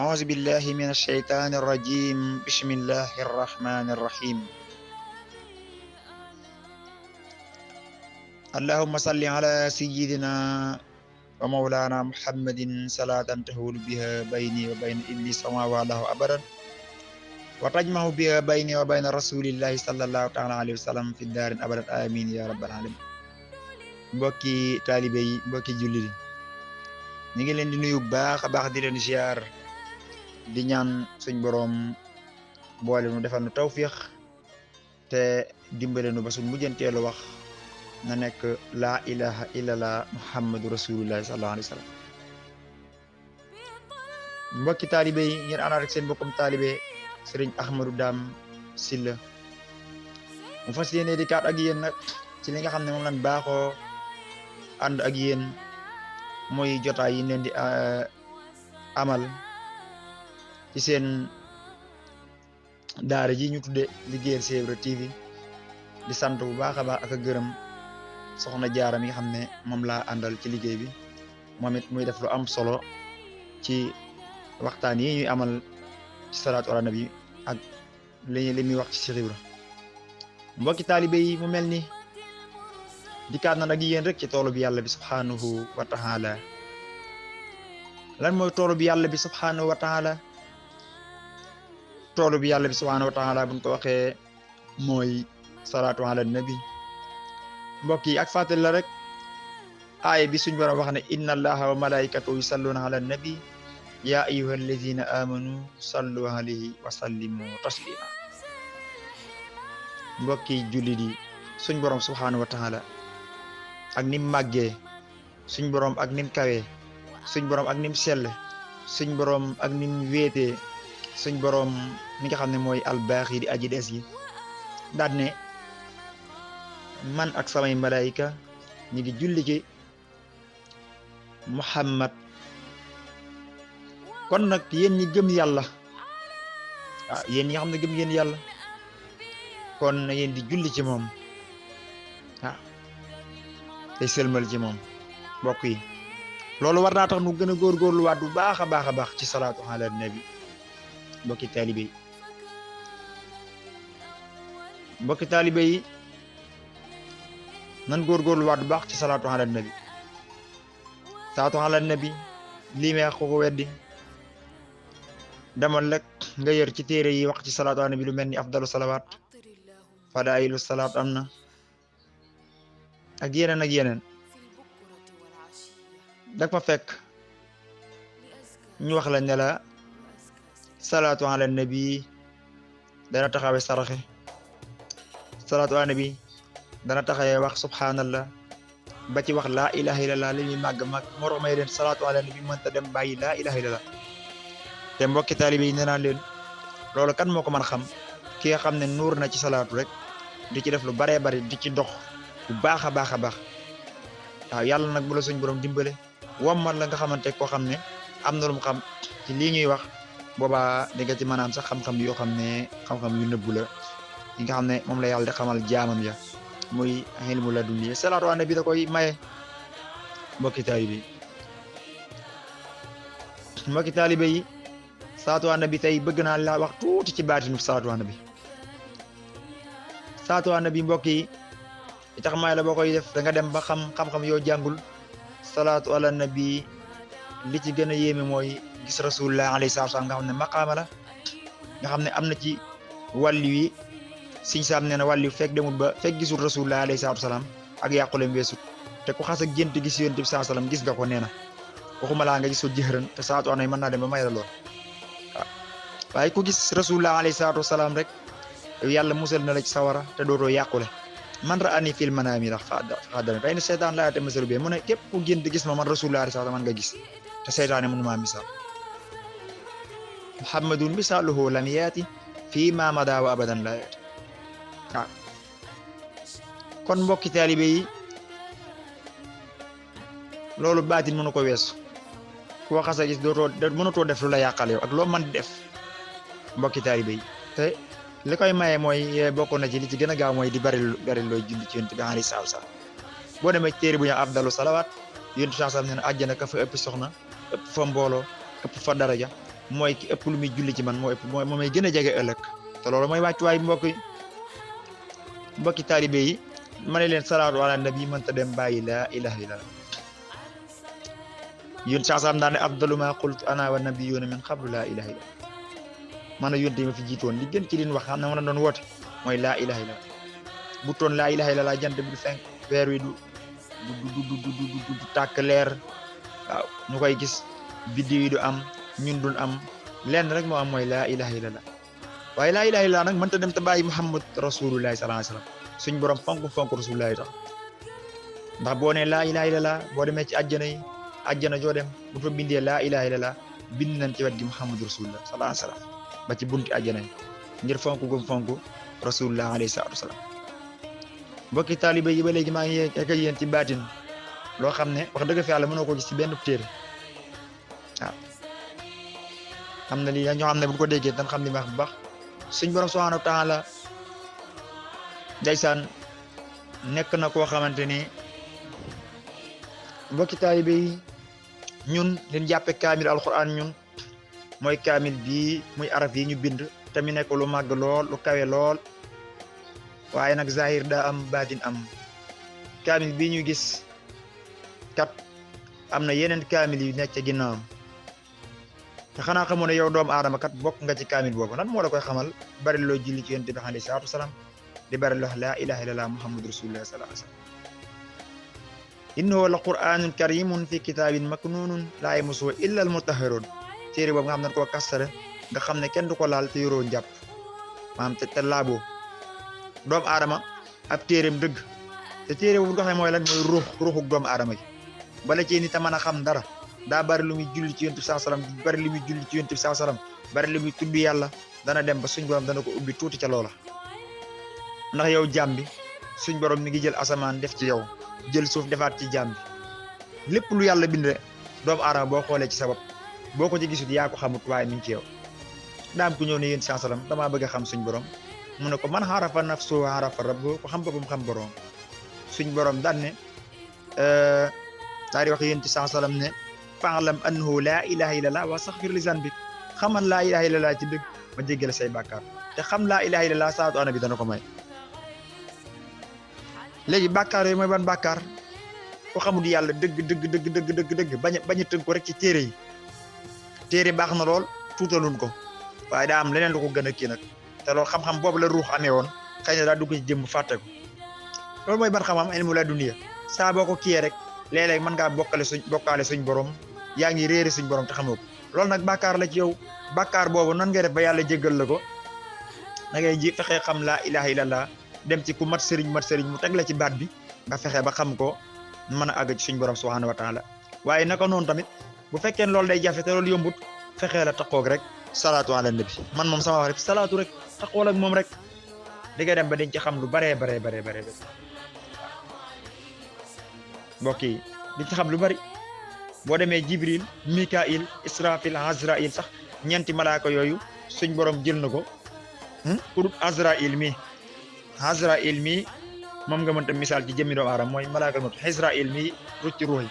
أعوذ بالله من الشيطان الرجيم بسم الله الرحمن الرحيم اللهم صل على سيدنا ومولانا محمد صلاة تهول بها بيني وبين إبليس وما والاه أبدا وتجمع بها بيني وبين رسول الله صلى الله تعالى عليه وسلم في الدار أبدا آمين يا رب العالمين. mbokki taalibe yi mbokki jullit yi ñu ngi leen di nuyu baax a baax di leen ziar di ñaan suñ boroom boole nu defal nu tawfiix te dimbale nu ba suñ mujjanteelu wax na nekk laa ilaha illallah muhammadu rasulullahi sallallahu alayhi wa sallam. mbokki taalibe yi ngeen àndaat ak seen mbokkum taalibe sëriñ Ahmadou Dame Sylla mu fas yéene di kaat ak yéen nag ci li nga xam ne moom lañ baaxoo ànd ak yéen mooy jotaay yi leen di amal ci seen daara ji ñu tudde liggéeyal Cheikh Ibra TV di sant bu baax a baax ak a gërëm soxna Jaara mi nga xam ne moom laa àndal ci liggéey bi moom it muy def lu am solo ci waxtaan yi ñuy amal ci salaatu ala nabi ak li muy wax ci Cheikh Ibra. mbokki taalibe yi mu mel ni dikkaat na nag yéen rek ci toolu bi yàlla bi subhanahu wa taala. lan mooy toolu bi yàlla bi subhanahu wa taala? toolu bi yàlla bi subhanahu wa taala buñ ko waxee mooy salaatu ala nabi. mbokk yi ak fàttali la rek aaya bi suñ borom wax ne inna allaha wa malaikatahu yusalluna ala nabi ya ayyuha alladina amanu sallu alayhi wa sallimu taslima. mbokki jullit yi suñ borom subhanahu wa taala ak nim màggee suñ borom ak nim kawee suñ borom ak nim selle suñ borom ak nim wéetee suñ borom mi nga xam ne mooy albaax yi di aji des yi daal ne man ak samay malaayika ñu ngi julli ci Muhammad. kon nag yéen ñi gëm yàlla yéen ñi nga xam ne gëm ngeen yàlla kon na yéen di julli ci moom tey sëlmal ci moom. mbokk yi loolu war naa tax nu gën a góorgóorluwaat bu baax a baax a baax ci salaatu ala nabi. mbokki taalibe yi nan góorgóorluwaat bu baax ci salaatu ala nabi. salaatu ala nabi lii may ko weddi demal rek nga yër ci téere yi wax ci salaatu ala nabi lu mel ni afdalu salawaat fadailu salaat am na ak yeneen da fa fekk ñu wax la ne la salaatu ala nabi dana taxawee saraxe, salaatu ala nabi dana taxawee wax subhanallah ba ci wax laa ilaha illallah li ñuy màgg mag moo tax may leen salaatu ala nabi mënta dem bàyyi laa ilaha illallah. te mbokki taalibe yi nee naa leen loolu kan moo ko mën a xam? ki nga xam ne nuur na ci salaatu rek di ci def lu baree bari di ci dox bu baax a baax a baax. waaw yàlla nag bu la suñ borom dimbale wammal la nga xamante koo xam ne am na lu mu xam ci lii ñuy wax boobaa di nga ci mën a am sax xam-xam yoo xam ne xam-xam yu nëbbu la yi nga xam ne moom la yàlla di xamal jaamam ya muy ilmu la dunya. salaatu ala nabi da koy maye. mbokki taalibe yi salaatu ala nabi tey bëgg naa la wax tuuti ci baatinu salaatu ala nabi. salaatu ala nabi mbokk yi li tax may la boo koy def da nga dem ba xam-xam yoo jàngul. salaatu ala nabi li ci gën a yéeme mooy gis rasulullah alayhi salaatu salaam nga xam ne maqaama la nga xam ne am na ci wàllu yi siñ saam nee na wàllu fekk demul ba fekk gisul rasulullah alayhi salaatu salaam ak yàquleem weesut. te ku xas a gént gis yonent bi salaatu salaam gis nga ko nee na waxuma laa nga gis ko jëxëran te salaatu ala nabi mën naa dem ba may la lool. waaye ku gis rasulullah alayhi salaatu salaam rek yàlla musal na la ci sawara te dootoo yàqule. man ra'ani fil manaami ndax xaadana tey ne seytaan laa te masalu bi mu ne képp ku gént gis ma man rasulullah sax man nga gis te seytaane mënu maa misaal. muhammadun misaaluhu lam yaati fii ma mada wa abadan la yaati. kon mbokki taalibe yi loolu baatin mënu ko weesu. koo xasa gis mënutoo def lu la yàqal yow ak loo mën di def. mbokki taalibe yi te li koy maye mooy bokk na ci li ci gën a gaaw mooy di bari looy julli ci yonent bi alayhi salaatu salaam. boo demee téere bu ñu afdalu salawaat yonent bi sallallahu alayhi wasallam nee na àjjana ka fa ëpp soxna ëpp fa mbooloo ëpp fa daraja mooy ki ëpp lu muy julli ci man moo may gën a jege ëllëg te loolu mooy wàccuwaay mbokki taalibe yi ma ne leen salaatu ala nabi mënta dem bàyyi laa ilaha illallah yón saasam daa ne afdalu ma qultu ana wa nabiyuna min qablu laa ilaha illallah man a yónte ma fi jiitoon li gën ci liñ wax xam ne mën a doon woote mooy laa ilaha illallah bu toon laa ilaha illallah jant bi du fenk weer wi du tàkk leer waaw ñu koy gis biddiw yi du am ñun duñ am lenn rek moo am mooy laa ilaha illallah waaye laa ilaha illallah nag mënta dem te bàyyi muhammad rasulullahi sallallahu alayhi wasallam suñ borom fonk rasulullahi tax ndax boo ne laa ilaha illallah boo demee ci àjjana joo dem bu fa bindee laa ilaha illallah bind nañ ci wet gi muhammad rasulullah sallallahu alayhi wasallam ba ci bunti àjjana yi ngir fonk gum fonk rasulullah alayhi salatu wasallam mbokki taalibe yi ba léegi maa ngi ak yéen ci baatin loo xam ne wax dëgg fa yàlla mënoo ko gis ci benn téere waaw xam na lii ñoo xam ne bu ko déggee dañ xam li ma wax bu baax suñ borom subhanahu wa ta'ala ndeysaan nekk na koo xamante ni mbokki taalibe yi ñun liñ jàppe kaamil alquran ñun mooy kaamil bii muy araf yi ñu bind te mi nekk lu màgg lool lu kawe lool waaye nag zahir daa am baatin am kaamil bii ñu gis kat am na yeneen kaamil yu nekk ca ginnaawam te xanaa xamoo ne yow doomu aadama kat bokk nga ci kaamil boobu lan moo la koy xamal bari loo julli ci yonent bi alayhi salaatu wasalaam di bari loo laa ilaha illallah muhammadu rasulullah sallallahu alayhi wasallam innahu la qur'anun karimun fi kitabin maknunun laa yamassuhu illa al mutahharun téere boobu nga xam ne koo kastare nga xam ne kenn du ko laal te yoroo njàpp maanaam te laaboo doomu aadama ab téereem dëgg te téere boobu nga xam ne mooy lan mooy ruuxu doomu aadama gi bala ci nit a mën a xam dara daa bari lu muy julli ci yonent bi sallallahu alayhi wasallam bari lu muy julli ci yonent bi sallallahu alayhi wasallam bari lu muy tudd yàlla dana dem ba suñ borom dana ko ubbi tuuti ca loola ndax yow jaam bi suñ borom mi ngi jël asamaan def ci yow jël suuf defaat ci jaam bi lépp lu yàlla bind doomu aadama boo xoolee ci sa bopp boo ko ci gisut yaa ko xamut waaye mi ngi ci yow daam ku ñëw ne yéen sallallahu alayhi wasallam damaa bëgg a xam suñ borom mu ne ko man xarafa nafsu xarafa rabbu ko xam boppam xam borom suñ borom daan ne daal di wax yéen ci sallallahu alayhi wasallam ne fa'lam annahu laa ilaha illallah wa astaghfir li zanbik xamal laa ilaha illallah ci dëgg ma jéggal say bàkkaar te xam laa ilaha illallah salaatu ala nabi dana ko may léegi bàkkaar yooyu mooy ban bàkkaar ko xamul yàlla dëgg bañ a tënk ko rek ci téere yi téere baax na lool tuutaluñ ko waaye daa am leneen lu ko gën a kii nag te loolu xam-xam boobu la ruux amee woon xëy na daa dugg ci jëmm fàtte ko loolu mooy ban xam-xam ilmu la duniya saa boo ko kiyee rek léeg-léeg mën ngaa bokkaale suñ borom yaa ngi réere suñ borom te xamoo ko loolu nag bàkkaar la ci yow bàkkaar boobu nan ngay def ba yàlla jéggal la ko da ngay ji fexee xam laa ilaha illallah dem ci ku mat sëriñ mu teg la ci baat bi nga fexe ba xam ko mën a àgg ci suñ borom subhanahu wa taala waaye naka noonu tamit bu fekkee loolu day jafe te loolu yombut fexee la taqoog rek salaatu ala nabi man moom sama wax rek salaatu rek taqool ak moom rek di nga dem ba dañ ci xam lu baree mbokk yi di ci xam lu bari boo demee jibril mikail israfil azrail sax ñeenti malaaka yooyu suñ borom jël na ko pour azrail mi moom nga mënta misaal ci jëmmi doomu aadama mooy malaaka mot Israil mi rucc ruux yi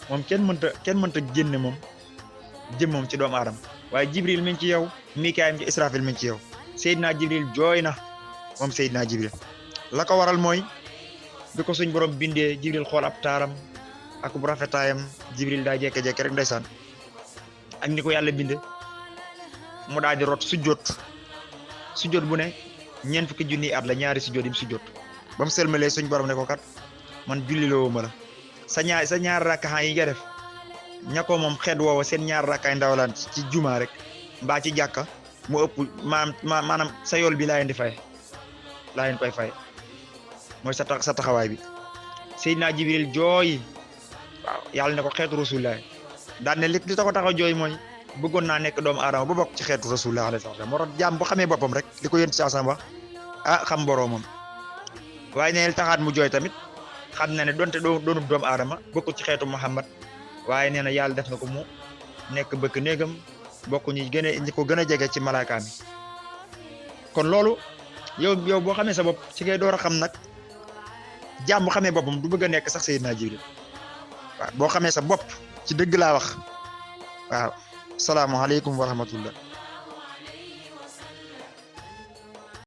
moom kenn mënta génne moom jëm moom ci doomu aadama waaye Jibril mi ngi ci yow Mikaayil mi ci Israfil mi ngi ci yow Seydina Jibril jooy na moom Seydina Jibril la ko waral mooy bi ko suñ borom bindee Jibril xool ab taaram ak bu rafetaayam Jibril daa jékki-jékki rek ndeysaan ak ni ko yàlla bindee mu daal di rot sujjóot bu ne ñeent fukki junniy at la ñaari sujjóot yi mu sujjóot ba mu sëlmalee suñ borom ne ko kat man julli loo ma la sa ñaar rakka yi nga def ña ko moom xeet woowa seen ñaar rakkaay ndawlaan ci juma rek mbaa ci jàkka mu ëpp maanaam sa yool bi laa leen di fay laa leen koy fay mooy sa taxawaay bi Seydina Jibril jooy waaw yàlla ne ko xeetu rasulullah daan ne li tax ko taxaw jooy mooy bëggoon naa nekk doomu aadama ba bokk ci xeetu rasulullah alayhi salaam moo tax jaam bu xamee boppam rek li ko yént saa sama wax xam boroomam waaye nee taxaat mu jooy tamit xam na ne donte doonub doomu aadama bokk ci xeetu Muhammad waaye nee na yàlla def na ko mu nekk bëkk néegam bokk ñi ko gën a jege ci malaakaam yi kon loolu yow boo xamee sa bopp ci ngay door a xam nag jaam bu xamee boppam du bëgg a nekk sax Seydina Jibril waaw boo xamee sa bopp ci dëgg laa wax waaw salaamu aleykum wa rahmatullah